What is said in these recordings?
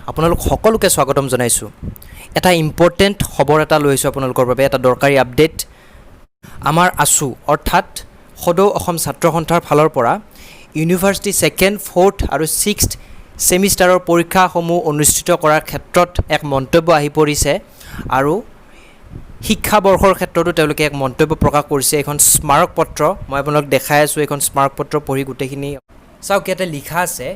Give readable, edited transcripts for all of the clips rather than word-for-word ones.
আপোনালোক সকলোকে স্বাগতম জনাইছোঁ। এটা ইম্পৰ্টেণ্ট খবৰ এটা লৈ আহিছোঁ আপোনালোকৰ বাবে, এটা দৰকাৰী আপডেট। আমাৰ আছু, অৰ্থাৎ সদৌ অসম ছাত্ৰ সন্থাৰ ফালৰ পৰা ইউনিভাৰ্চিটি ছেকেণ্ড, ফ'ৰ্থ আৰু ছিক্সথ ছেমিষ্টাৰৰ পৰীক্ষাসমূহ অনুষ্ঠিত কৰাৰ ক্ষেত্ৰত এক মন্তব্য আহি পৰিছে আৰু শিক্ষাবৰ্ষৰ ক্ষেত্ৰতো তেওঁলোকে এক মন্তব্য প্ৰকাশ কৰিছে। এইখন স্মাৰকপত্ৰ মই আপোনালোক দেখাই আছোঁ। এইখন স্মাৰকপত্ৰ পঢ়ি গোটেইখিনি চাওক। ইয়াতে লিখা আছে,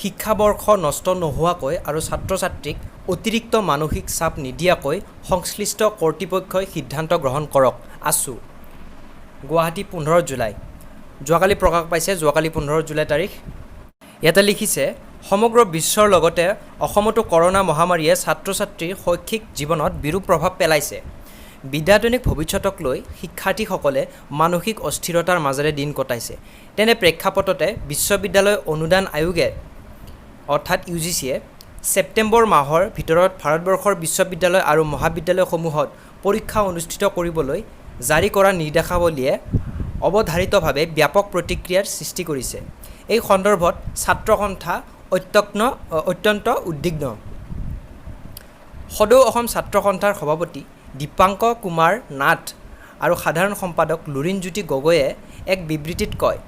"শিক্ষাবৰ্ষ নষ্ট নোহোৱাকৈ আৰু ছাত্ৰ ছাত্ৰীক অতিৰিক্ত মানসিক চাপ নিদিয়াকৈ সংশ্লিষ্ট কৰ্তৃপক্ষই সিদ্ধান্ত গ্ৰহণ কৰক। আছু, গুৱাহাটী, 15 জুলাই।" যোৱাকালি প্ৰকাশ পাইছে, যোৱাকালি 15 জুলাই তাৰিখ। ইয়াতে লিখিছে, "সমগ্ৰ বিশ্বৰ লগতে অসমতো কৰোণা মহামাৰীয়ে ছাত্ৰ ছাত্ৰীৰ শৈক্ষিক জীৱনত বিৰূপ প্ৰভাৱ পেলাইছে। বিদ্যায়তনিক ভৱিষ্যতক লৈ শিক্ষাৰ্থীসকলে মানসিক অস্থিৰতাৰ মাজেৰে দিন কটাইছে। তেনে প্ৰেক্ষাপটতে বিশ্ববিদ্যালয় অনুদান আয়োগে, অৰ্থাৎ ইউজিচিয়ে ছেপ্টেম্বৰ মাহৰ ভিতৰত ভাৰতবৰ্ষৰ বিশ্ববিদ্যালয় আৰু মহাবিদ্যালয়সমূহত পৰীক্ষা অনুষ্ঠিত কৰিবলৈ জাৰি কৰা নিৰ্দেশাৱলীয়ে অৱধাৰিতভাৱে ব্যাপক প্ৰতিক্ৰিয়াৰ সৃষ্টি কৰিছে। এই সন্দৰ্ভত ছাত্ৰ সন্থা অত্যন্ত উদ্বিগ্ন। সদৌ অসম ছাত্ৰ সন্থাৰ সভাপতি দীপাংক কুমাৰ নাথ আৰু সাধাৰণ সম্পাদক লুৰিণজ্যোতি গগৈয়ে এক বিবৃতিত কয়,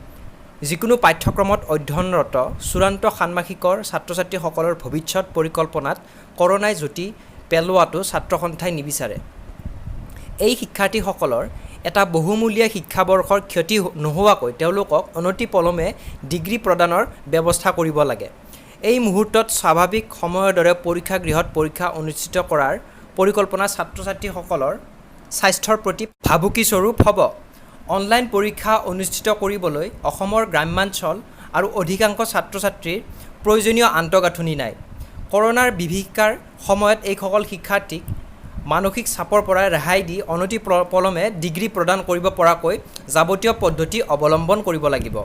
"যিকোনো পাঠ্যক্ৰমত অধ্যয়নৰত চূড়ান্ত ষান্মাসিকৰ ছাত্ৰ ছাত্ৰীসকলৰ ভৱিষ্যত পৰিকল্পনাত কৰোণাই যতি পেলোৱাটো ছাত্ৰ সন্থাই নিবিচাৰে। এই শিক্ষাৰ্থীসকলৰ এটা বহুমূলীয়া শিক্ষাবৰ্ষৰ ক্ষতি নোহোৱাকৈ তেওঁলোকক অনতিপলমে ডিগ্ৰী প্ৰদানৰ ব্যৱস্থা কৰিব লাগে। এই মুহূৰ্তত স্বাভাৱিক সময়ৰ দৰে পৰীক্ষাগৃহত পৰীক্ষা অনুষ্ঠিত কৰাৰ পৰিকল্পনা ছাত্ৰ ছাত্ৰীসকলৰ স্বাস্থ্যৰ প্ৰতি ভাবুকিস্বৰূপ হ'ব। অনলাইন পৰীক্ষা অনুষ্ঠিত কৰিবলৈ অসমৰ গ্ৰাম্যাঞ্চল আৰু অধিকাংশ ছাত্ৰ ছাত্ৰীৰ প্ৰয়োজনীয় আন্তঃগাঁথনি নাই। কৰোণাৰ বিভীষিকাৰ সময়ত এইসকল শিক্ষাৰ্থীক মানসিক চাপৰ পৰা ৰেহাই দি অনতি পলমে ডিগ্ৰী প্ৰদান কৰিব পৰাকৈ যাৱতীয় পদ্ধতি অৱলম্বন কৰিব লাগিব।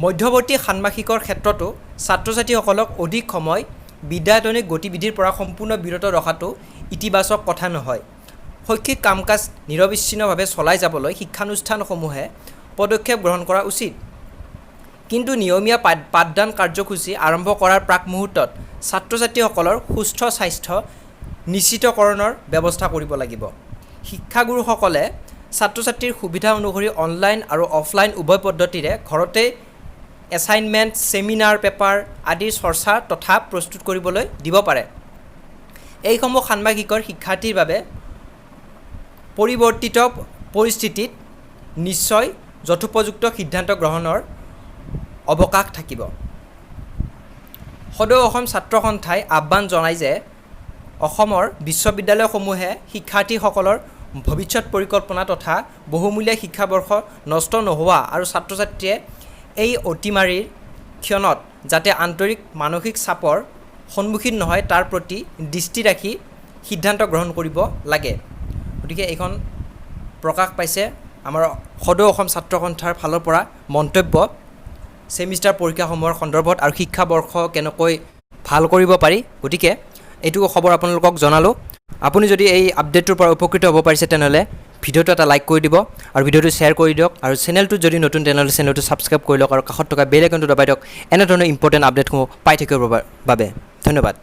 মধ্যৱৰ্তী ষান্মাসিকৰ ক্ষেত্ৰতো ছাত্ৰ ছাত্ৰীসকলক অধিক সময় বিদ্যায়তনিক গতিবিধিৰ পৰা সম্পূৰ্ণ বিৰত ৰখাটো ইতিবাচক কথা নহয়। শৈক্ষিক কাম কাজ নিৰৱচ্ছিন্নভাৱে চলাই যাবলৈ শিক্ষানুষ্ঠানসমূহে পদক্ষেপ গ্ৰহণ কৰা উচিত। কিন্তু নিয়মীয়া পাঠদান কাৰ্যসূচী আৰম্ভ কৰাৰ প্ৰাকমুহূৰ্তত ছাত্ৰ ছাত্ৰীসকলৰ সুস্থ স্বাস্থ্য নিশ্চিতকৰণৰ ব্যৱস্থা কৰিব লাগিব। শিক্ষাগুৰুসকলে ছাত্ৰ ছাত্ৰীৰ সুবিধা অনুসৰি অনলাইন আৰু অফলাইন উভয় পদ্ধতিৰে ঘৰতে এছাইনমেণ্ট, ছেমিনাৰ পেপাৰ আদিৰ চৰ্চা তথা প্ৰস্তুত কৰিবলৈ দিব পাৰে। এইসমূহ ষান্মাসিকৰ শিক্ষাৰ্থীৰ বাবে পৰিৱৰ্তিত পৰিস্থিতিত নিশ্চয় যথোপযুক্ত সিদ্ধান্ত গ্ৰহণৰ অৱকাশ থাকিব। সদৌ অসম ছাত্ৰ সন্থাই আহ্বান জনায় যে অসমৰ বিশ্ববিদ্যালয়সমূহে শিক্ষাৰ্থীসকলৰ ভৱিষ্যত পৰিকল্পনা তথা বহুমূলীয়া শিক্ষাবৰ্ষ নষ্ট নোহোৱা আৰু ছাত্ৰ ছাত্ৰীয়ে এই অতিমাৰীৰ ক্ষণত যাতে আন্তৰিক মানসিক চাপৰ সন্মুখীন নহয়, তাৰ প্ৰতি দৃষ্টি ৰাখি সিদ্ধান্ত গ্ৰহণ কৰিব লাগে।" গতিকে এইখন প্ৰকাশ পাইছে আমাৰ সদৌ অসম ছাত্ৰ সন্থাৰ ফালৰ পৰা মন্তব্য, ছেমিষ্টাৰ পৰীক্ষাসমূহৰ সন্দৰ্ভত আৰু শিক্ষাবৰ্ষ কেনেকৈ ভাল কৰিব পাৰি। গতিকে এইটো খবৰ আপোনালোকক জনালোঁ। আপুনি যদি এই আপডেটটোৰ পৰা উপকৃত হ'ব পাৰিছে, তেনেহ'লে ভিডিঅ'টো এটা লাইক কৰি দিব আৰু ভিডিঅ'টো শ্বেয়াৰ কৰি দিয়ক আৰু চেনেলটোত যদি নতুন, তেনেহ'লে চেনেলটো ছাবস্ক্ৰাইব কৰি লওক আৰু কাষত থকা বেল আইকনটো দবাই দিয়ক, এনেধৰণৰ ইম্পৰ্টেণ্ট আপডেটসমূহ পাই থাকিবৰ বাবে। ধন্যবাদ।